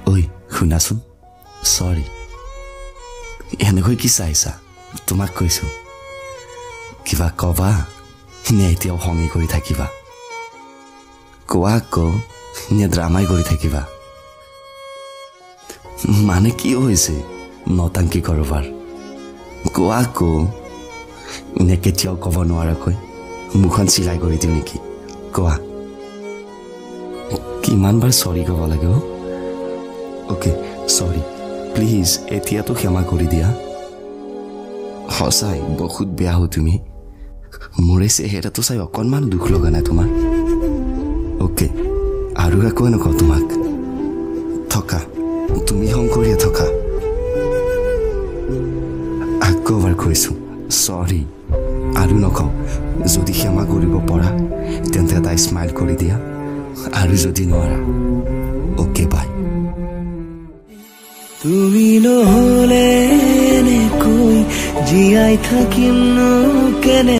ঐ শুনাচোন, চৰি। এনেকৈ কি চাইছা? তোমাক কৈছোঁ, কিবা কবা নে এতিয়াও খঙি কৰি থাকিবা? কোৱা আকৌ, নে ড্ৰামাই কৰি থাকিবা? মানে কি হৈছে নটাংকি কৰবাৰ? কোৱা আকৌ, নে কেতিয়াও ক'ব নোৱাৰাকৈ মুখখন চিলাই কৰি দিওঁ নেকি? কোৱা, কিমানবাৰ চৰি ক'ব লাগে? অ' অ'কে, চৰি, প্লিজ এতিয়াতো ক্ষমা কৰি দিয়া। সঁচাই বহুত বেয়া হো তুমি। মোৰ এই চেহেৰাটো চাই অকণমান দুখ লগা নাই তোমাৰ? অ'কে, আৰু একো নকওঁ তোমাক। থকা, তুমি শংকৰীয়া থকা। আকৌ এবাৰ কৈছোঁ চৰি, আৰু নকওঁ। যদি ক্ষমা কৰিব পৰা তেন্তে এটা স্মাইল কৰি দিয়া, আৰু যদি নোৱাৰা, অ'কে বাই। তুমি নহ'লে এনেকৈ জীয়াই থাকিম কেনে?